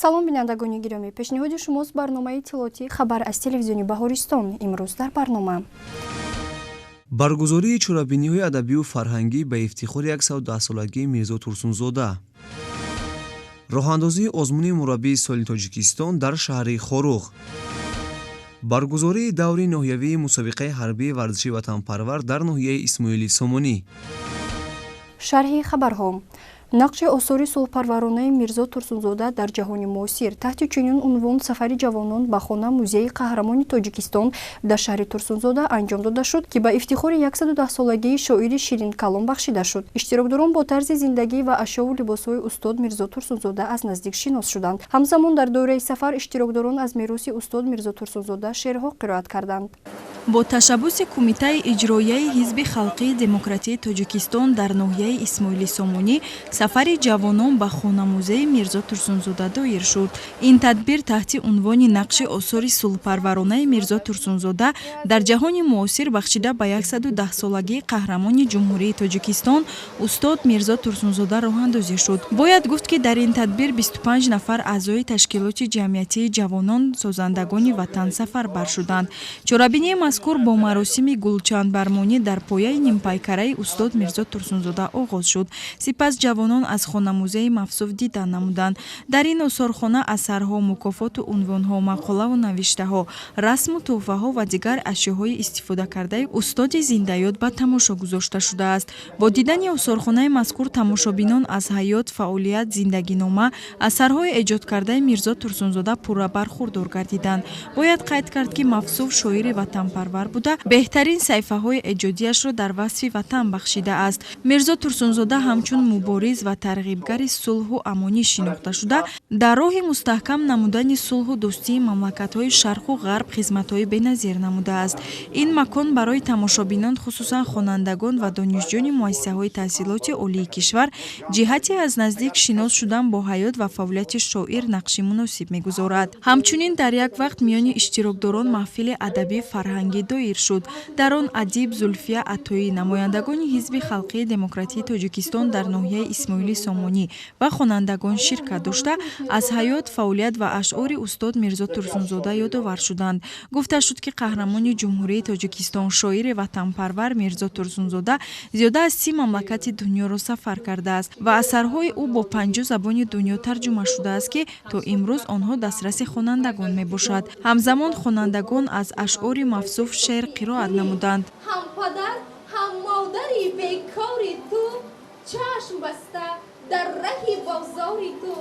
Салом, бинандагони гиромӣ! Пешниҳоди шумост барномаи иттилоотии «Хабар» аз телевизиони Баҳористон. Имрӯз дар барнома: Баргузории чорабиниҳои адабию фарҳангӣ ба ифтихори 110-солагии Мирзо Турсунзода, роҳандозии озмуни мураббии соли Тоҷикистон дар шаҳри Хоруғ, баргузории даври ноҳиявии мусобиқаи ҳарбии варзиши ватанпарвар дар ноҳияи Исмоили Сомонӣ. Шарҳи хабарҳо. Нақши осори сулҳпарваронаи Мирзо Турсунзода дар ҷаҳони муосир — таҳти чунин унвон сафари ҷавонон ба хона музеи қаҳрамони Тоҷикистон дар шаҳри Турсунзода анҷом дода шуд, ки ба ифтихори 110-солагии шоири ширинкалом бахшида шуд. Иштирокдорон бо тарзи зиндагӣ ва ашёву либосҳои устод Мирзо Турсунзода аз наздик шинос шуданд. Ҳамзамон дар доираи сафар иштирокдорон аз мероси устод Мирзо Турсунзода шеърҳо қироат карданд. Бо ташаббуси Кумитаи иҷроияи Ҳизби халқии демократии Тоҷикистон дар ноҳияи Исмоили Сомонӣ сафари ҷавонон ба хонамузеи Мирзо Турсунзода доир шуд. Ин тадбир таҳти унвони «Нақши осори сулҳпарваронаи Мирзо Турсунзода дар ҷаҳони муосир» бахшида ба 110-солагии қаҳрамони Ҷумҳурии Тоҷикистон устод Мирзо Турсунзода роҳандозӣ шуд. Бояд гуфт, ки дар ин тадбир 25 нафар аъзои ташкилоти ҷамъиятии ҷавонон созандагони ватан сафарбар шуданд. Чорабинии мазкур бо маросими гулчандбармонӣ дар пояи нимпайкараи устод Мирзо Турсунзода оғоз шуд. Сипас ҷавонон аз хонамузеи мавсуф дидан намуданд. Дар ин осорхона асарҳо, мукофоту унвонҳо, мақолаву навиштаҳо, расму тӯҳфаҳо ва дигар ашёҳои истифодакардаи устоди зиндаёд ба тамошо гузошта шудааст. Бо дидани осорхонаи мазкур тамошобинон аз ҳаёт, фаъолият, зиндагинома, асарҳои эҷодкардаи Мирзо Турсунзода пурра бархурдор гардиданд. Бояд қайд кард, ки мавсуф шоири ватанпарвар буда, беҳтарин саҳифаҳои эҷодиашро дар васфи ватан бахшидааст. Мирзо Турсунзода ҳамчун мубориз ва тарғибгари сулҳу амонӣ шинохта шуда, дар роҳи мустаҳкам намудани сулҳу дӯстии мамлакатҳои Шарқу Ғарб хизматҳои беназир намудааст. Ин макон барои тамошобинон, хусусан хонандагон ва донишҷӯёни муассисаҳои таҳсилоти олии кишвар, ҷиҳати аз наздик шинос шудан бо ҳаёт ва фаъолияти шоир нақши муносиб мегузорад. Ҳамчунин дар як вақт миёни иштирокдорон маҳфили адабӣ фарҳангӣ доир шуд. Дар он адиб Зулфия Атоӣ, намояндагони Ҳизби халқии демократии Тоҷикистон дар ноҳияи Исмоили Сомонӣ ва хонандагон ширкат дошта, аз ҳаёт, фаъолият ва ашъори устод Мирзо Турсунзода ёдовар шуданд. Гуфта шуд, ки қаҳрамони Ҷумҳурии Тоҷикистон, шоири ватанпарвар Мирзо Турсунзода зиёда аз 30 мамлакати дунёро сафар кардааст ва асарҳои ӯ бо 50 забони дунё тарҷума шудааст, ки то имрӯз онҳо дастраси хонандагон мебошад. Ҳамзамон хонандагон аз ашъори мавсуф шеър қироат намуданд. Ҳам падар, ҳам модари бекори ту чашм баста дар раҳи бозори ту.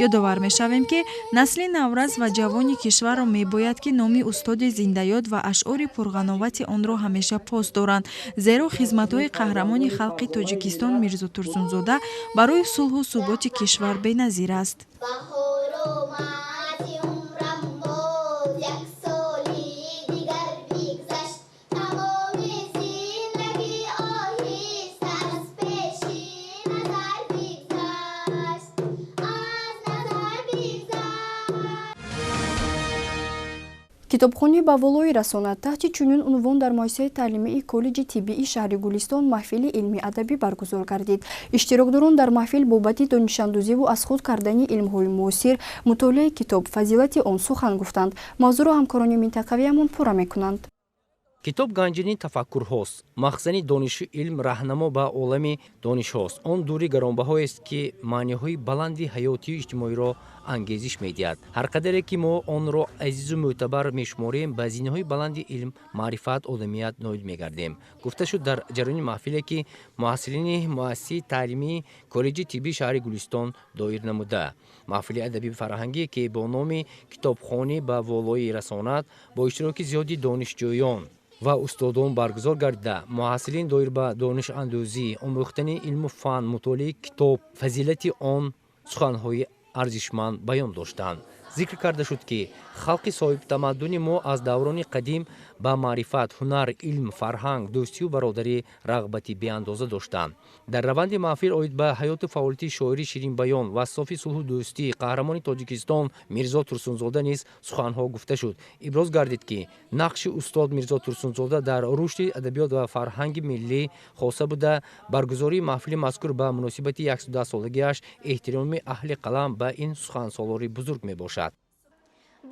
Ёдовар мешавем, ки насли наврас ва ҷавони кишварро мебояд, ки номи устоди зиндаёд ва ашъори пурғановати онро ҳамеша пос доранд, зеро хизматҳои қаҳрамони халқи Тоҷикистон Мирзо Турсунзода барои сулҳу суботи кишвар беназир аст. Баҳор омад, умрам боз як соли дигар бигзашт, тамоми зиндагӣ оҳиста аз пеши назар бигзашт, аз назар бигзашт. Китобхонӣ ба волоӣ расонад — таҳти чунин унвон дар муассисаи таълимии коллеҷи тиббии шаҳри Гулистон маҳфили илмӣ адабӣ баргузор гардид. Иштирокдорон дар маҳфил бобати донишандӯзиву аз худ кардани илмҳои муосир, мутолиаи китоб, фазилати он сухан гуфтанд. Мавзӯъро ҳамкорони минтақавиамон пурра мекунанд. Китоб ганҷини тафаккурҳост, махзани донишу илм, раҳнамо ба олами донишҳост. Он дури гаронбаҳоест, ки маъниҳои баланди ҳаётию иҷтимоиро ангезиш медиҳад. Ҳар қадаре ки мо онро азизу мӯътабар мешуморем, ба зинаҳои баланди илм, маърифат, одамият ноил мегардем, гуфта шуд дар ҷараёни маҳфиле, ки муҳассилини муассисаи таълимии коллеҷи тиббии шаҳри Гулистон доир намуда. Маҳфили адабию фарҳангӣ, ки бо номи «Китобхонӣ ба волоӣ расонад», бо иштироки зиёди донишҷӯён ва устодон баргузор гардида, муҳассилин доир ба донишандӯзӣ, омӯхтани илму фан, мутолиаи китоб, фазилати он суханҳои арзишманд баён доштанд. Зикр карда шуд, ки халқи соҳибтамаддуни мо аз даврони қадим Ба маърифат, ҳунар, илм, фарҳанг, дӯстию бародарӣ рағбати беандоза доштанд. Дар раванди маҳфил оид ба ҳаёту фаъолияти шоири ширинбаён, вассофи сулҳу дӯстӣ, қаҳрамони Тоҷикистон Мирзо Турсунзода низ суханҳо гуфта шуд. Иброз гардид, ки нақши устод Мирзо Турсунзода дар рушди адабиёт ва фарҳанги миллӣ хоса буда, баргузории маҳфили мазкур ба муносибати 110-солагиаш эҳтироми аҳли қалам ба ин сухансолори бузург мебошад.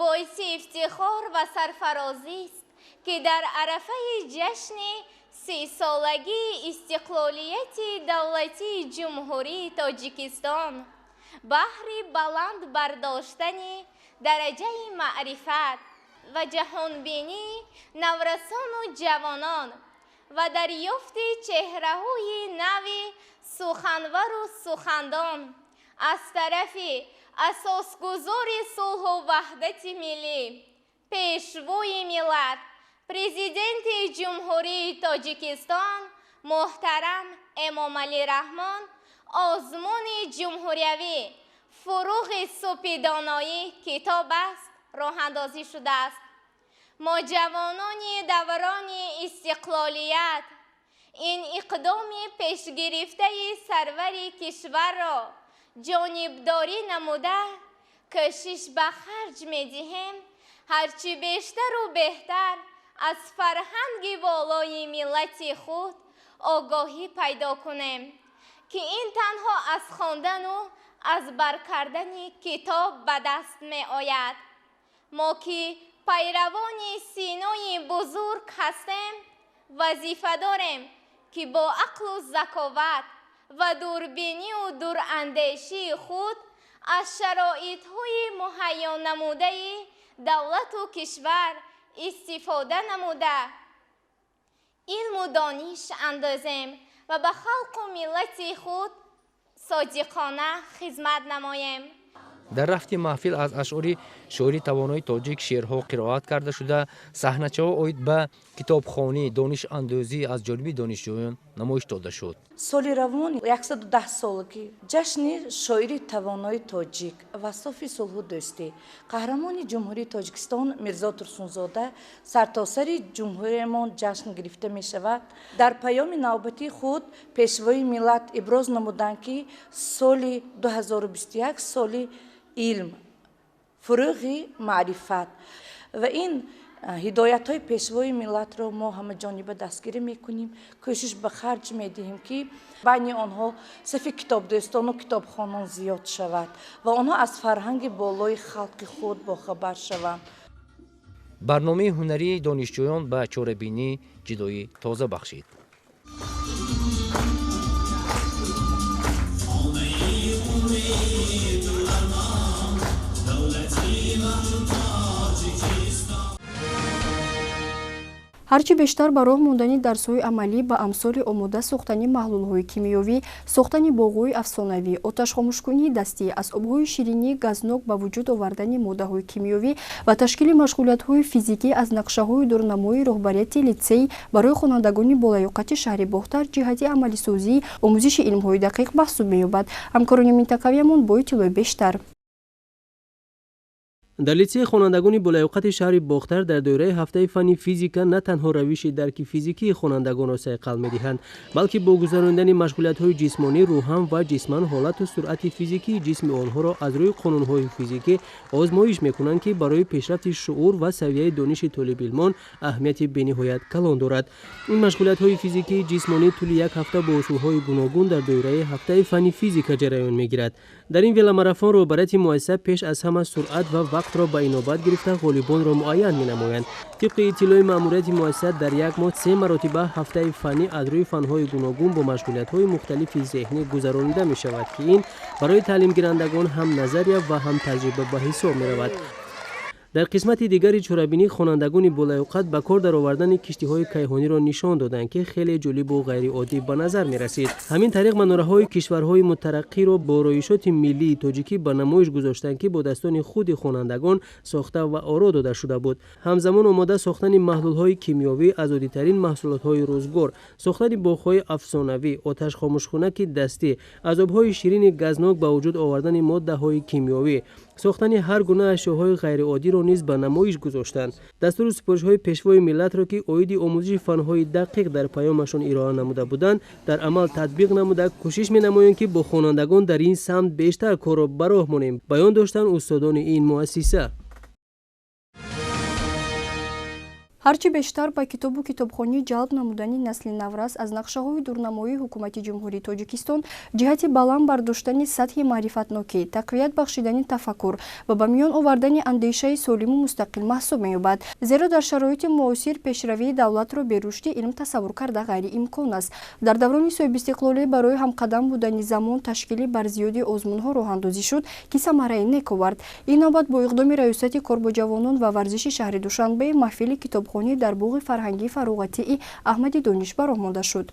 Боиси ифтихор ва сарфарозист, ки дар арафаи ҷашни 30-солагии истиқлолияти давлатии Ҷумҳурии Тоҷикистон баҳри баланд бардоштани дараҷаи маърифат ва ҷаҳонбинии наврасону ҷавонон ва дарёфти чеҳраҳои нави суханвару сухандон аз тарафи асосгузори сулҳу ваҳдати миллӣ, Пешвои миллат, Президенти Ҷумҳурии Тоҷикистон муҳтарам Эмомалӣ Раҳмон озмуни ҷумҳуриявӣ «Фуруғи супидоноӣ китоб аст» роҳандозӣ шудааст. Мо, ҷавонони даврони истиқлолият, ин иқдоми пешгирифтаи сарвари кишварро ҷонибдорӣ намуда, кӯшиш ба харҷ медиҳем ҳарчи бештару беҳтар аз фарҳанги волои миллати худ огоҳӣ пайдо кунем, ки ин танҳо аз хондану аз бар кардани китоб ба даст меояд. Мо, ки пайравони синои бузург ҳастем, вазифа дорем, ки бо ақлу заковат ва дурбинию дурандешии худ аз шароитҳои муҳайё намудаи давлату кишвар истифода намуда, илму дониш андозем ва ба халқу миллати худ содиқона хизмат намоем. Дар рафти маҳфил аз ашъори шоири тавонои тоҷик шеърҳо қироат карда шуда, саҳначаҳо оид ба китобхонӣ, донишандӯзӣ аз ҷониби донишҷӯён намоиш дода шуд. Соли равон 110-солагӣ ҷашни шоири тавонои тоҷик, вассофи сулҳу дӯстӣ, қаҳрамони Ҷумҳурии Тоҷикистон Мирзо Турсунзода сартосари ҷумҳуриямон ҷашн гирифта мешавад. Дар паёми навбатии худ Пешвои миллат иброз намуданд, ки соли 2021 соли илм, фуруғи маърифат ва ин ҳидоятҳои Пешвои миллатро мо ҳамаҷониба дастгирӣ мекунем, кӯшиш ба харҷ медиҳем, ки байни онҳо сафи китобдӯстону китобхонон зиёд шавад ва онҳо аз фарҳанги болои халқи худ бохабар шаванд. Барномаи ҳунарии донишҷӯён ба чорабинӣ ҷилои тоза бахшид. Ҳарчи бештар ба роҳ мондани дарсҳои амалӣ ба амсоли омода сохтани маҳлулҳои кимиёвӣ, сохтани боғҳои афсонавӣ, оташхомӯшкунии дастӣ, аз обҳои ширинии газнок ба вуҷуд овардани моддаҳои кимиёвӣ ва ташкили машғулиятҳои физикӣ аз нақшаҳои дурнамои роҳбарияти литсей барои хонандагони болаёқати шаҳри Бохтар ҷиҳати амалисозии омӯзиши илмҳои дақиқ маҳсуб меёбад. Ҳамкорони минтақавиямон бо иттилои бештар. Дар литсеи хонандагони болаёқати шаҳри Бохтар дар доираи ҳафтаи фанни физика на танҳо равиши дарки физикии хонандагонро сайқал медиҳанд, балки бо гузаронидани машғулиятҳои ҷисмонӣ рӯҳан ва ҷисман ҳолату суръати физикии ҷисми онҳоро аз рӯи қонунҳои физикӣ озмоиш мекунанд, ки барои пешрафти шуъур ва савияи дониши толибилмон аҳамияти бениҳоят калон дорад. Ин машғулиятҳои физикии ҷисмонӣ тӯли як ҳафта бо усулҳои гуногун дар доираи ҳафтаи фанни физика ҷараён мегирад. Дар ин веломарафон роҳбарияти муассиса пеш аз ҳама суръат ва вақтро ба инобат гирифта, ғолибонро муайян менамоянд. Тибқи иттилои маъмурияти муассиса, дар як моҳ се маротиба ҳафтаи фаннӣ аз рӯи фанҳои гуногун бо машғулиятҳои мухталифи зеҳнӣ гузаронида мешавад, ки ин барои таълимгирандагон ҳам назария ва ҳам таҷриба ба ҳисоб меравад. Дар қисмати дигари чорабинӣ хонандагони болаёқат ба кор даровардани киштиҳои кайҳониро нишон доданд, ки хеле ҷолибу ғайриоддӣ ба назар мерасид. Ҳамин тариқ манораҳои кишварҳои мутараққиро бо ороишоти миллии тоҷикӣ ба намоиш гузоштанд, ки бо дастони худи хонандагон сохта ва оро дода шуда буд. Ҳамзамон омода сохтани маҳлулҳои кимиёвӣ аз оддитарин маҳсулотҳои рӯзгор, сохтани боғҳои афсонавӣ, оташхомӯшхунаки дастӣ, аз обҳои ширини газнок ба вуҷуд овардани моддаҳои кимиёвӣ, Сохтани ҳар гуна ашёҳои ғайриоддиро низ ба намоиш гузоштанд. Дастуру супоришҳои Пешвои миллатро, ки оиди омӯзиши фанҳои дақиқ дар паёмашон ироа намуда буданд, дар амал татбиқ намуда, кӯшиш менамоем, ки бо хонандагон дар ин самт бештар корро ба роҳ монем, баён доштанд устодони ин муассиса. Ҳарчи бештар ба китобу китобхонӣ ҷалб намудани насли наврас аз нақшаҳои дурнамоии Ҳукумати Ҷумҳурии Тоҷикистон ҷиҳати баланд бардоштани сатҳи маърифатнокӣ, тақвият бахшидани тафаккур ва ба миён овардани андешаи солиму мустақил маҳсуб меёбад. Зеро дар шароити муосир пешравии давлатро бе рушди илм тасаввур карда ғайриимкон аст. Дар даврони соҳибистиқлолӣ барои ҳамқадам будани замон ташкили барзиёди озмунҳо роҳандозӣ шуд, ки самараи нек овард. Ин навбат бо иқдоми Раёсати кор бо ҷавонон ва варзиши шаҳри Душанбе маҳфили китобхонӣ дар боғи фарҳангии фароғатии Аҳмади Дониш ба роҳ монда шуд.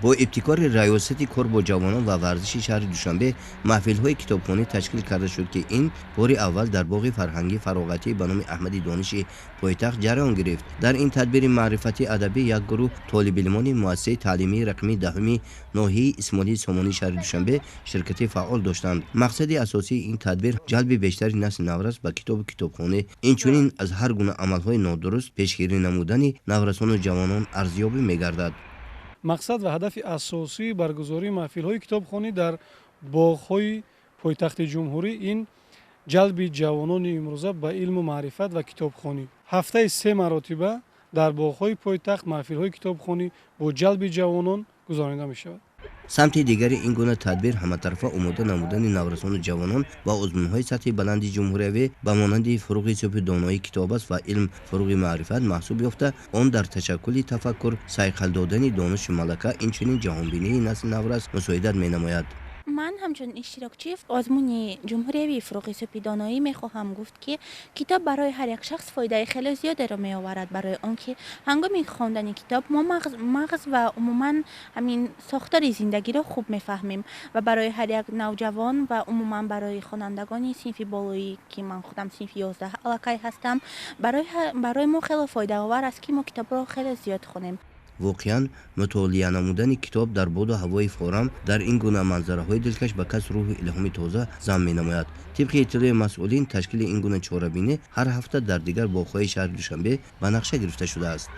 Бо ибтикори Раёсати кор бо ҷавонон ва варзиши шаҳри Душанбе маҳфилҳои китобхонӣ ташкил карда шуд, ки ин бори аввал дар боғи фарҳангии фароғатӣ ба номи Аҳмади Дониши пойтахт ҷараён гирифт. Дар ин тадбири маърифатӣ адабӣ як гурӯҳ толибилмони муассисаи таълимии рақами 10-уми ноҳияи Исмоилии Сомонии шаҳри Душанбе ширкати фаъол доштанд. Мақсади асосии ин тадбир ҷалби бештари насли наврас ба китобу китобхонӣ, инчунин аз ҳар гуна амалҳои нодуруст пешгирӣ намудани наврасону ҷавонон арзёбӣ мегардад. Мақсад ва ҳадафи асосии баргузории маҳфилҳои китобхонӣ дар боғҳои пойтахти ҷумҳурӣ ин ҷалби ҷавонони имрӯза ба илму маърифат ва китобхонӣ. Ҳафтаи 3 маротиба дар боғҳои пойтахт маҳфилҳои китобхонӣ бо ҷалби ҷавонон гузаронида мешавад. Самти дигари ин гуна тадбир ҳаматарафа омода намудани наврасону ҷавонон ба озмунҳои сатҳи баланди ҷумҳуриявӣ ба монанди фуруғи субҳи донои китоб аст ва илм фуруғи маърифат маҳсуб ёфта, он дар ташаккули тафаккур, сайқал додани донишу малака, инчунин ҷаҳонбинии насли наврас мусоидат менамояд. Ман ҳамчун иштирокчии озмуни ҷумҳуриявии фуруғи субҳи доноӣ мехоҳам гуфт, ки китоб барои ҳар як шахс фоидаи хеле зиёдеро меоварад, барои он ки ҳангоми хондани китоб мо мағз ва умуман ҳамин сохтори зиндагиро хуб мефаҳмем ва барои ҳар як навҷавон ва умуман барои хонандагони синфи болоӣ, ки ман худам синфи 11 аллакай ҳастам, барои мо хеле фоидаовар аст, ки мо китобро хеле зиёд хонем. Воқеан, мутолиа намудани китоб дар боду ҳавои форам дар ин гуна манзараҳои дилкаш ба кас рӯҳу илҳоми тоза зам менамояд. Тибқи иттилои масъулин, ташкили ин гуна чорабинӣ ҳар ҳафта дар дигар боғҳои шаҳри Душанбе ба нақша гирифта шудааст.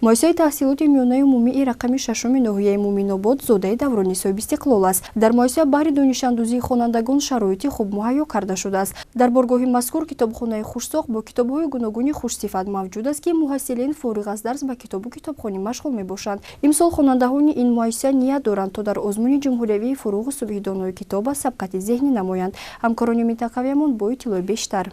Муассисаи таҳсилоти миёнаи умумии рақами 6-уми ноҳияи Муминобод зодаи даврони соҳибистиқлол аст. Дар муассиса баҳри донишандӯзии хонандагон шароити хуб муҳайё карда шудааст. Дар боргоҳи мазкур китобхонаи хушсохт бо китобҳои гуногуни хушсифат мавҷуд аст, ки муҳассилин фориғ аз дарс ба китобу китобхонӣ машғул мебошанд. Имсол хонандаҳони ин муассиса ният доранд, то дар озмуни ҷумҳуриявии фуруғи субҳи донои китоб сабқати зеҳнӣ намоянд. Ҳамкорони минтақавиямон бо иттилои бештар.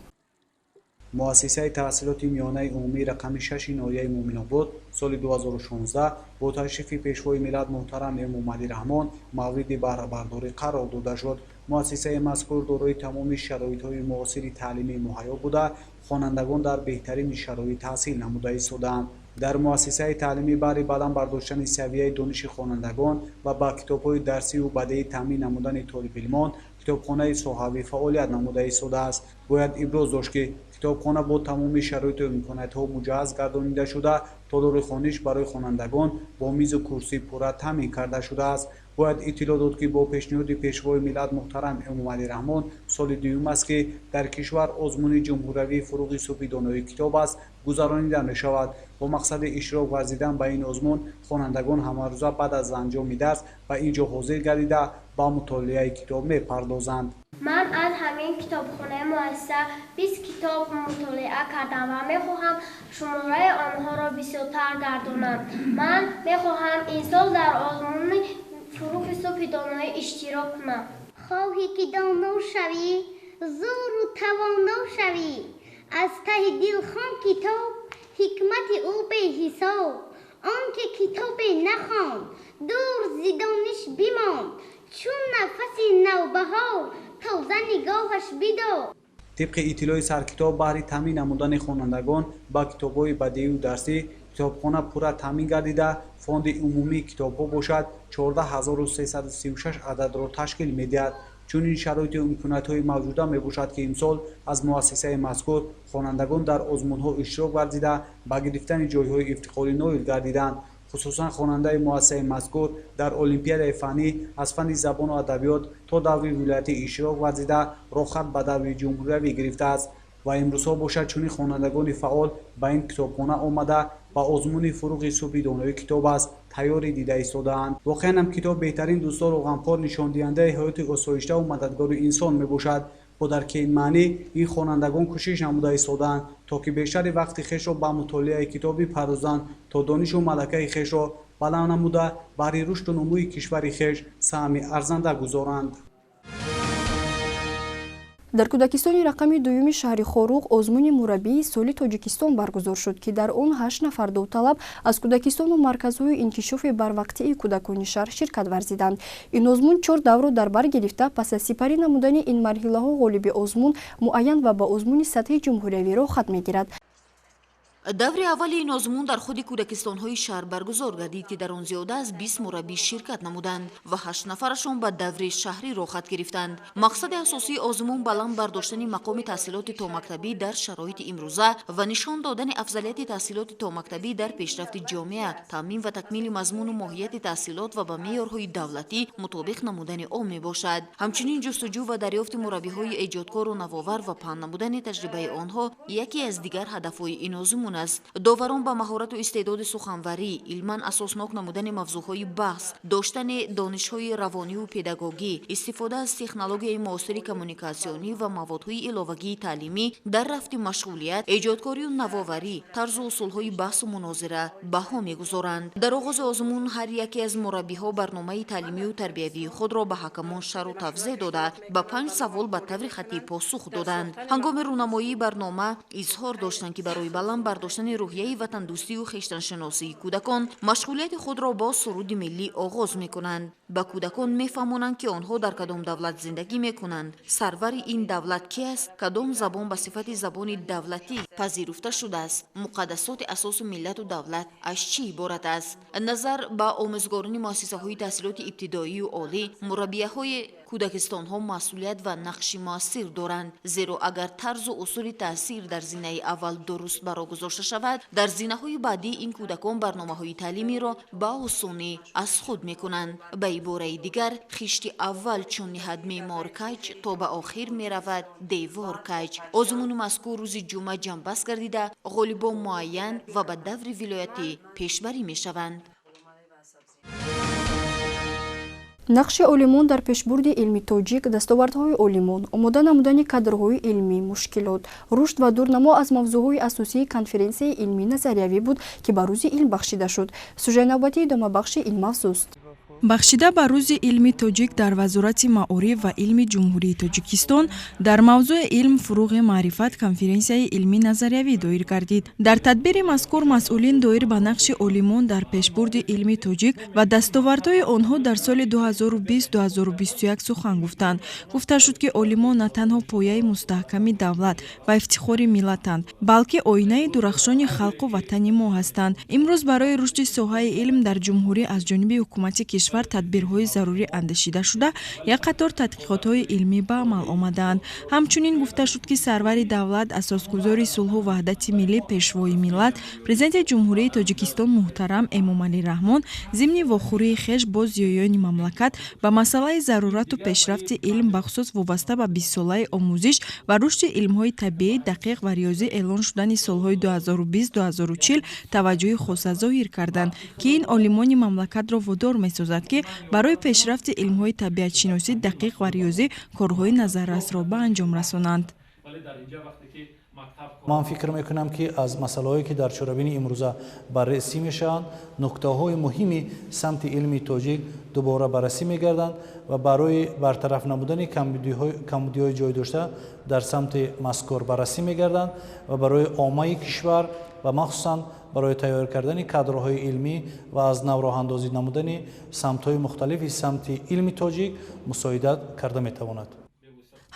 Муассисаи таҳсилоти миёнаи умумии рақами 6 ноҳияи Муминобод соли 2016 бо ташрифи Пешвои миллат муҳтарам Эмомалӣ Раҳмон мавриди баҳрабардорӣ қарор дода шуд. Муассисаи мазкур дорои тамоми шароитҳои муосири таълимӣ муҳайё буда, хонандагон дар беҳтарин шароит таҳсил намуда истодаанд. Дар муассисаи таълимӣ баҳри баланд бардоштани савияи дониши хонандагон ва ба китобҳои дарсиву бадеӣ таъмин намудани толибилмон китобхонаи соҳавӣ фаъолият намуда истодааст. Бояд иброз дошт, ки китобхона бо тамоми шароиту имкониятҳо муҷаҳҳаз гардонида шуда, толори хониш барои хонандагон бо мизу курсӣ пурра таъмин карда шудааст. Бояд иттилоъ дод, ки бо пешниҳоди Пешвои миллат муҳтарам Эмомалӣ Раҳмон соли дуюм аст, ки дар кишвар озмуни ҷумҳуриявии фуруғи субҳи донои китоб аст гузаронида мешавад. Бо мақсади иштирок варзидан ба ин озмун хонандагон ҳамарӯза баъд аз анҷоми дарс ба ин ҷо ҳозир гардида ба мутолиаи китоб мепардозанд. Ман аз ҳамин китобхонаи муассиса 20 китоб мутолиа кардам ва мехоҳам шумораи онҳоро бисёртар гардонам. Ман мехоҳам ин сол дар озмуни фуруғи субҳи доноӣ иштирок кунам. Хоҳӣ ки доно шавӣ, зӯру тавоно шавӣ, аз таҳи дил хон китоб, ҳикмати ӯ беҳисоб. Он ки китобе нахонд, дур зи дониш бимонд, чун нафаси навбаҳор тоза нигоҳаш бидор. Тибқи иттилои саркитоб, баҳри таъмин намудани хонандагон ба китобҳои бадеию дарсӣ китобхона пурра таъмин гардида, фонди умумии китобҳо бошад 14336 ададро ташкил медиҳад. Чунин шароиту имкониятҳои мавҷуда мебошад, ки имсол аз муассисаи мазкур хонандагон дар озмунҳо иштирок варзида ба гирифтани ҷойҳои ифтихорӣ ноил гардиданд. Хусусан хонандаи муассисаи мазкур дар олимпиадаи фаннӣ аз фанни забону адабиёт то даври вилоятӣ иштирок варзида, роҳхат ба даври ҷумҳуриявӣ гирифтааст ва имрӯзҳо бошад, чунин хонандагони фаъол ба ин китобхона омада, ба озмуни «Фурӯғи субҳи доноӣ китоб аст» тайёрӣ дида истодаанд. Воқеан ҳам, китоб беҳтарин дӯстдору ғамхор, нишондиҳандаи ҳаёти осоиштаву мададгори инсон мебошад. Бо дарки ин маънӣ ин хонандагон кӯшиш намуда истодаанд, то ки бештари вақти хешро ба мутолиаи китоб бипардозанд, то донишу малакаи хешро баланд намуда, баҳри рушду нумӯи кишвари хеш саҳми арзанда гузоранд. Дар кӯдакистони рақами дуюми шаҳри Хоруғ озмуни мураббии соли Тоҷикистон баргузор шуд, ки дар он ҳашт нафар довталаб аз кӯдакистону марказҳои инкишофи барвақтии кӯдакони шаҳр ширкат варзиданд. Ин озмун чор даврро дар бар гирифта, пас аз сипарӣ намудани ин марҳилаҳо ғолиби озмун муайян ва ба озмуни сатҳи ҷумҳуриявӣ роҳхат мегирад. Даври аввали ин озмун дар худи кӯдакистонҳои шаҳр баргузор гардид, ки дар он зиёда аз 20 мураббӣ ширкат намуданд ва ҳашт нафарашон ба даври шаҳрӣ роҳхат гирифтанд. Мақсади асосии озмун баланд бардоштани мақоми таҳсилоти томактабӣ дар шароити имрӯза ва нишон додани афзалияти таҳсилоти томактабӣ дар пешрафти ҷомеа, таъмин ва такмили мазмуну моҳияти таҳсилот ва ба меъёрҳои давлатӣ мутобиқ намудани он мебошад. Ҳамчунин ҷустуҷӯ ва дарёфти мураббиҳои эҷодкору навовар ва паҳн намудани таҷрибаи онҳо яке аз дигар ҳадафҳои ин озмун аст. Доварон ба маҳорату истеъдоди суханварӣ, илман асоснок намудани мавзӯъҳои баҳс, доштани донишҳои равониву педагогӣ, истифода аз технологияи муосири коммуникатсионӣ ва маводҳои иловагии таълимӣ дар рафти машғулият, эҷодкорию навоварӣ, тарзу усулҳои баҳсу мунозира баҳо мегузоранд. Дар оғози озмун ҳар яке аз мураббиҳо барномаи таълимию тарбиявии худро ба ҳакамон шарҳу тавзеҳ дода, ба панҷ савол ба таври хаттӣ посух доданд. Ҳангоми рӯнамоии барнома изҳор доштанд, ки барои баланд бардоштани рӯҳияи ватандӯстию хештаншиносии кӯдакон машғулияти худро бо суруди миллӣ оғоз мекунанд. Ба кӯдакон мефаҳмонанд, ки онҳо дар кадом давлат зиндагӣ мекунанд, сарвари ин давлат ки аст, кадом забон ба сифати забони давлатӣ пазируфта шудааст, муқаддасоти асосу миллату давлат аз чӣ иборат аст. Назар ба омӯзгорони муассисаҳои таҳсилоти ибтидоию олӣ, мураббияҳои кӯдакистонҳо масъулият ва нақши муассир доранд, зеро агар тарзу усули таъсир дар зинаи аввал дуруст ба роҳ гузошта шавад, дар зинаҳои баъдӣ ин кӯдакон барномаҳои таълимиро ба осонӣ аз худ мекунанд. Ба ибораи дигар, хишти аввал чун ниҳад меъмор каҷ, то ба охир меравад девор каҷ. Озмуни мазкур рӯзи ҷумъа ҷамъбаст гардида, ғолибон муайян ва ба даври вилоятӣ пешбарӣ мешаванд. Нақши олимон дар пешбурди илми тоҷик, дастовардҳои олимон, омода намудани кадрҳои илмӣ, мушкилот, рушд ва дурнамо аз мавзӯъҳои асосии конференсияи илмӣ назариявӣ буд, ки ба Рӯзи илм бахшида шуд. Сюжаи навбатӣ идомабахши ин мавзӯст. Бахшида ба Рӯзи илми тоҷик дар Вазорати маориф ва илми Ҷумҳурии Тоҷикистон дар мавзӯи «Илм фурӯғи маърифат» конференсияи илмӣ назариявӣ доир гардид. Дар тадбири мазкур масъулин доир ба нақши олимон дар пешбурди илми тоҷик ва дастовардҳои онҳо дар соли 2020-2021 сухан гуфтанд. Гуфта шуд, ки олимон на танҳо пояи мустаҳками давлат ва ифтихори миллатанд, балки оинаи дурахшони халқу ватани мо ҳастанд. Имрӯз барои рушди соҳаи илм дар ҷумҳурӣ аз ҷониби ҳукумати кишвар тадбирҳои зарурӣ андешида шуда, як қатор тадқиқотҳои илмӣ ба амал омадаанд. Ҳамчунин гуфта шуд, ки сарвари давлат, асосгузори сулҳу ваҳдати миллӣ, Пешвои миллат, Президенти Ҷумҳурии Тоҷикистон муҳтарам Эмомалӣ Раҳмон зимни вохӯрии хеш бо зиёёни мамлакат ба масъалаи зарурату пешрафти илм, бахусус вобаста ба бистсолаи омӯзиш ва рушди илмҳои табиӣ, дақиқ ва риёзӣ эълон шудани солҳои 2020-2040 таваҷҷӯҳи хоса зоҳир карданд, ки ин олимони мамлакатро водор месозад, ки барои пешрафти илмҳои табиатшиносӣ, дақиқ ва риёзӣ корҳои назаррасро ба анҷом расонанд. Ман фикр мекунам, ки аз масъалаҳое, ки дар чорабини имрӯза баррасӣ мешаванд, нуктаҳои муҳими самти илми тоҷик дубора баррасӣ мегарданд ва барои бартараф намудани камбудиҳои ҷой дошта дар самти мазкур баррасӣ мегарданд ва барои оммаи кишвар ва махсусан барои тайёр кардани кадрҳои илмӣ ва аз нав роҳандозӣ намудани самтҳои мухталифи самти илми тоҷик мусоидат карда метавонад.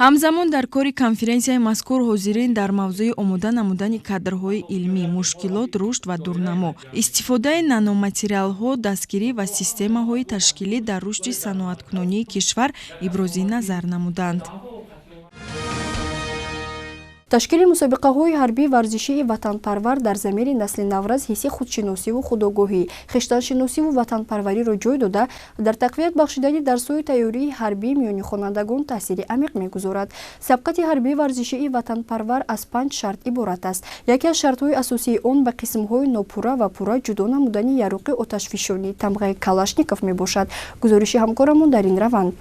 Ҳамзамон дар кори конференсияи мазкур ҳозирин дар мавзӯи омода намудани кадрҳои илмӣ, мушкилот, рушд ва дурнамо, истифодаи наноматериалҳо, дастгирӣ ва системаҳои ташкилӣ дар рушди саноаткунонии кишвар ибрози назар намуданд. Ташкили мусобиқаҳои ҳарбии варзишии ватанпарвар дар замири насли наврас ҳисси худшиносиву худогоҳӣ, хештаншиносиву ватанпарвариро ҷой дода, дар тақвият бахшидани дарсҳои тайёрии ҳарбӣ миёни хонандагон таъсири амиқ мегузорад. Сабқати ҳарбии варзишии ватанпарвар аз 5 шарт иборат аст. Яке аз шартҳои асосии он ба қисмҳои нопурра ва пурра ҷудо намудани яроқи оташфишонии тамғаи Калашников мебошад. Гузориши ҳамкорамон дар ин раванд.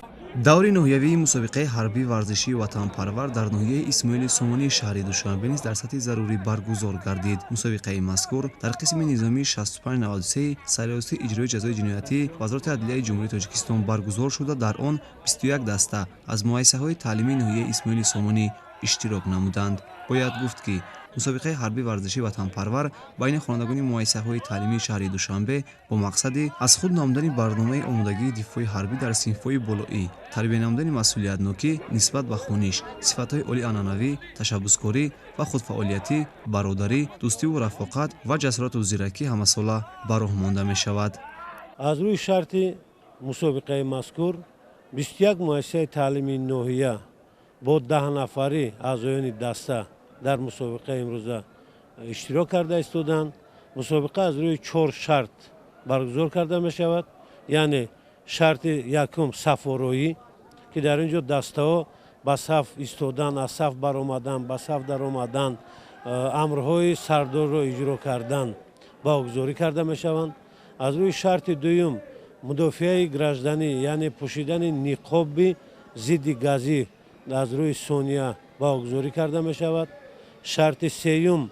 Даври ноҳиявии мусобиқаи ҳарбии варзишии ватанпарвар дар ноҳияи Исмоили Сомонии шаҳри Душанбе низ дар сатҳи зарурӣ баргузор гардид. Мусобиқаи мазкур дар қисми низомии 6593 Сарриёсати иҷрои ҷазои ҷиноятӣ Вазорати адлияи Ҷумҳурии Тоҷикистон баргузор шуда, дар он 21 даста аз муассисаҳои таълимии ноҳияи Исмоили Сомонӣ иштирок намуданд. Бояд гуфт, ки мусобиқаи ҳарбии варзишии ватанпарвар байни хонандагони муассисаҳои таълимии шаҳри Душанбе бо мақсади аз худ намудани барномаи омодагии дифои ҳарбӣ дар синфҳои болоӣ, тарбия намудани масъулиятнокӣ нисбат ба хониш, сифатҳои олии анъанавӣ, ташаббускорӣ ва худфаъолиятӣ, бародарӣ, дӯстиву рафоқат ва ҷасорату зиракӣ ҳамасола ба роҳ монда мешавад. Аз рӯи шарти мусобиқаи мазкур 21 муассисаи таълимии ноҳия бо 10 нафарӣ аъзоёни даста дар мусобиқаи имрӯза иштирок карда истоданд. Мусобиқа аз рӯи 4 шарт баргузор карда мешавад, яъне шарти якум сафороӣ, ки дар ин ҷо дастаҳо ба саф истодан, аз саф баромадан, ба саф даромадан, амрҳои сардорро иҷро кардан баҳогузорӣ карда мешаванд. Аз рӯи шарти дуюм мудофиаи гражданӣ, яъне пӯшидани ниқоби зидди газӣ аз рӯи сония баҳогузорӣ карда мешавад. Шарти сеюм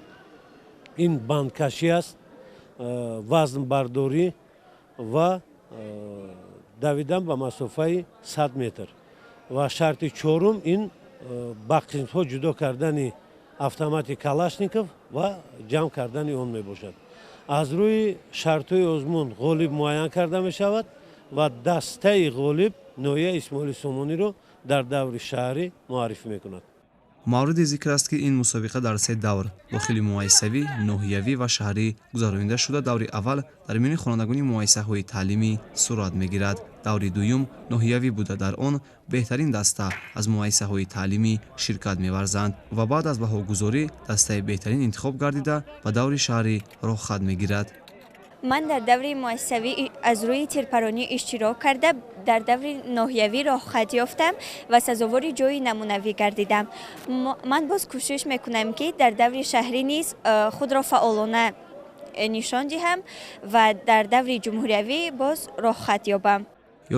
ин бандкашӣ аст, вазнбардорӣ ва давидан ба масофаи 100 метр. Ва шарти чорум ин ба қисмҳо ҷудо кардани автомати Калашников ва ҷамъ кардани он мебошад. Аз рӯи шартҳои озмун ғолиб муайян карда мешавад ва дастаи ғолиб ноҳияи Исмоили Сомониро дар даври шаҳрӣ муаррифӣ мекунад. Мавриди зикр аст, ки ин мусобиқа дар 3 давр дохили муассисавӣ, ноҳиявӣ ва шаҳрӣ гузаронида шуда, даври аввал дар миёни хонандагони муассисаҳои таълимӣ сурат мегирад. Даври дуюм ноҳиявӣ буда, дар он беҳтарин даста аз муассисаҳои таълимӣ ширкат меварзанд ва баъд аз баҳогузорӣ дастаи беҳтарин интихоб гардида ба даври шаҳрӣ роҳхат мегирад. Ман дар даври муассисавӣ аз рӯи тирпаронӣ иштирок карда, дар даври ноҳиявӣ роҳхат ёфтам ва сазовори ҷои намунавӣ гардидам. Ман боз кӯшиш мекунам, ки дар даври шаҳрӣ низ худро фаъолона нишон диҳам ва дар даври ҷумҳуриявӣ боз роҳхат ёбам.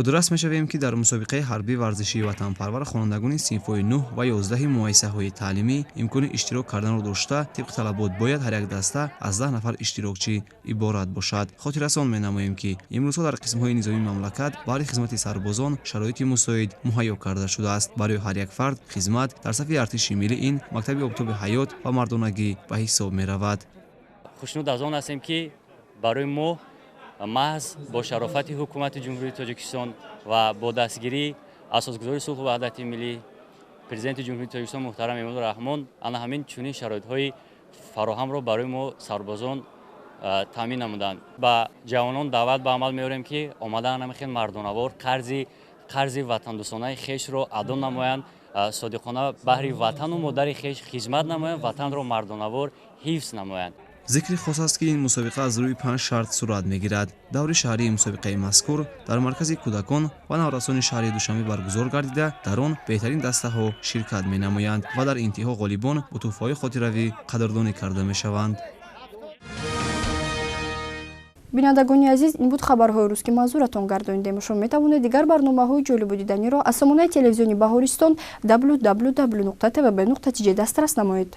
Ёдрас мешавем, ки дар мусобиқаи ҳарбии варзишии ватанпарвар хонандагони синфҳои 9 ва 11 муассисаҳои таълимӣ имкони иштирок карданро дошта, тибқи талабот бояд ҳар як даста аз 10 нафар иштирокчӣ иборат бошад. Хотиррасон менамоем, ки имрӯзҳо дар қисмҳои низомии мамлакат баҳри хизмати сарбозон шароити мусоид муҳайё карда шудааст. Барои ҳар як фард хизмат дар сафи артиши миллӣ ин мактаби обтоби ҳаёт ва мардонагӣ ба ҳисоб меравад. Хушнуд аз он ҳастем, ки барои мо маҳз бо шарофати ҳукумати Ҷумҳурии Тоҷикистон ва бо дастгирии асосгузори сулҳу ваҳдати миллӣ, президенти Ҷумҳурии Тоҷикистон муҳтарам Эмомалӣ Раҳмон ана ҳамин чунин шароитҳои фароҳамро барои мо сарбозон таъмин намуданд. Ба ҷавонон даъват ба амал меорем, ки омадан ҳамин хел мардонавор қарзи ватандӯстонаи хешро адо намоянд, содиқона баҳри ватану модари хеш хизмат намоянд, ватанро мардонавор ҳифз намоянд. Зикри хос аст, ки ин мусобиқа аз рӯи 5 шарт сурат мегирад. Даври шаҳрии мусобиқаи мазкур дар маркази кӯдакон ва наврасони шаҳри Душанбе баргузор гардида, дар он беҳтарин дастаҳо ширкат менамоянд ва дар интиҳо ғолибон бо тӯҳфаҳои хотиравӣ қадрдонӣ карда мешаванд. Бинандагони азиз, ин буд хабарҳои рӯз, ки манзуратон гардонидем. Шумо метавонед дигар барномаҳои ҷолибу диданиро аз сомонаи телевизиони Баҳористон www.tvb.tj дастрас намоед.